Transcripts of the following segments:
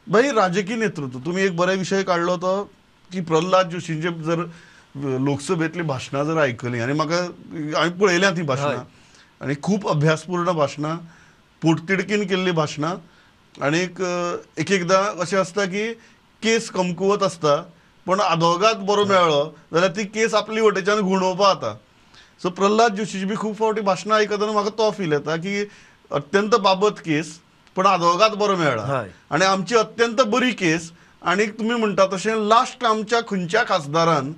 भाई राजकीय नेतृत्व तुमी एक बरे विशय काडलो तो की प्रल्हाद जोशींचे जर लोकसभेतली भाशणां जर आयकली आनी म्हाका हांवें पळयल्या ती भाशणां आनी खूब अभ्यासपूर्ण भाशणां, पोटतिडकीन केल्ली भाशणां आनी एक एकदां अशें आसता की केस कमकुवत आसता पण आदोगाद बरो मेळ्ळो जाल्यार ती केस आपली वटेच्यान घुंवडोवपा जाता. सो प्रल्हाद जोशीची बी खूब फावटी भाशणां आयकतना म्हाका तो फील येता की अत्यंत बाबत केस पण आदोगाद बरो मेळ्ळा आनी आमची अत्यंत बरी केस. आनी तुमी म्हणटा तशें लास्ट आमच्या खंयच्या खासदारान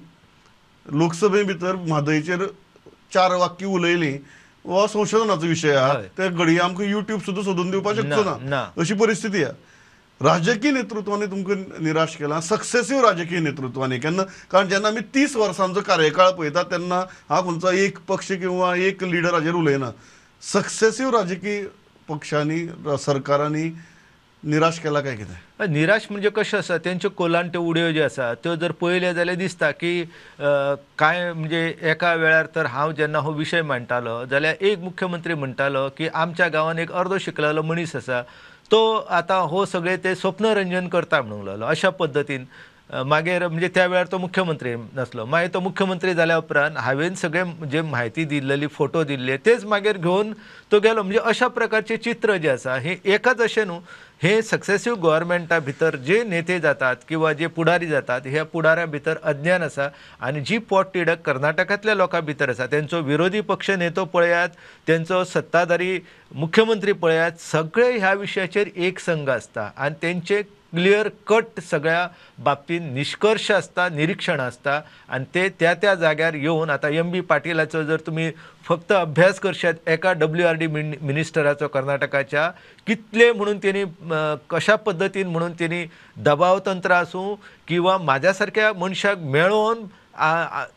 लोकसभे भितर म्हादयचेर 4 वाक्य उलयलीं हो संशोधनाचो विशय आहा, ते घडये आमकां युट्यूब सुद्दां सोदून दिवपाक शकचो ना अशी परिस्थिती आहा. राजकीय नेतृत्वाने तुमकां निराश केला, सक्सेसीव राजकीय नेतृत्वाने केन्ना, कारण जेन्ना आमी 30 वर्सांचो कार्यकाळ पळयता तेन्ना हांव खंयचो एक पक्ष किंवा एक लिडर हाजेर उलयना, सक्सेसीव राजकीय पक्षांनी सरकारांनी निराश केला काय कितें? निराश म्हणजे कशें आसा, तेंच्यो कोलांट्यो उडयो ज्यो आसा त्यो जर पळयल्यो जाल्यार दिसता की कांय म्हणजे एका वेळार तर हांव जेन्ना हो विशय मांडटालो जाल्यार एक मुख्यमंत्री म्हणटालो की आमच्या गांवांत एक अर्दो शिकलेलो मनीस आसा तो आतां हो सगळें ते स्वप्नरंजन करता म्हणूंक लागलो अशा पद्दतीन. मागीर म्हणजे त्या वेळार तो मुख्यमंत्री नासलो, मागीर तो मुख्यमंत्री जाल्या उपरांत हांवें सगळें जे म्हायती दिल्लेली फोटो दिल्ले तेच मागीर घेवन तो गेलो. म्हणजे अशा प्रकारचें चित्र जें आसा हें एकाच अशें न्हू, हे सक्सेसीव गव्हर्मेंटा भितर जे नेते जातात किंवा जे पुढारी जातात ह्या पुढाऱ्या भितर अज्ञान आसा आनी जी पोटतिडक कर्नाटकांतल्या लोकां भितर आसा, तेंचो विरोधी पक्ष नेतो पळयात, तेंचो सत्ताधारी मुख्यमंत्री पळयात, सगळे ह्या विशयाचेर एक संघ आसता आनी तेंचे क्लियर कट सगळ्या बाबतींत निश्कर्श आसता, निरीक्षण आसता आनी ते त्या त्या जाग्यार येवन आतां एम बी पाटीलाचो जर तुमी फक्त अभ्यास करशात एका WRD मिनिस्टराचो कर्नाटकाच्या कितले म्हणून तेणी कशा पद्दतीन म्हणून तेणी दबाव तंत्र आसूं किंवा म्हाज्या सारक्या मनशाक मेळोवन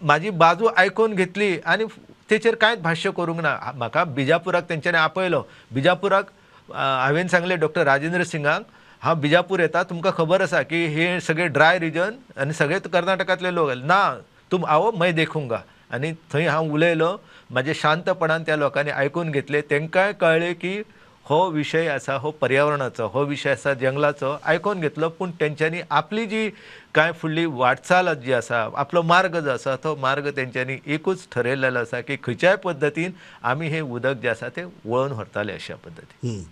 म्हाजी बाजू आयकून घेतली आनी तेचेर कांयच भाश्य करूंक ना. म्हाका बिजापुराक तेंच्यांनी आपयलो, बिजापुराक हांवें सांगलें डॉक्टर राजेंद्र सिंगाक हांव बिजापूर येता, तुमकां खबर आसा की हे सगळे ड्राय रिजन आनी सगळे कर्नाटकांतले लोक, ना तुम आओ मैं देखूंगा. आनी थंय हांव उलयलो, म्हाजे शांतपणान त्या लोकांनी आयकून घेतलें, तांकांय कळ्ळें की हो विशय आसा हो पर्यावरणाचो, हो विशय आसा जंगलाचो, आयकून घेतलो. पूण तेंच्यांनी आपली जी कांय फुडली वाटचाल जी आसा, आपलो मार्ग जो आसा तो मार्ग तेंच्यांनी एकूच ठरयलेलो आसा की खंयच्याय पद्दतीन आमी हें उदक जें आसा तें वळोवन व्हरताले अशा पद्दतीन.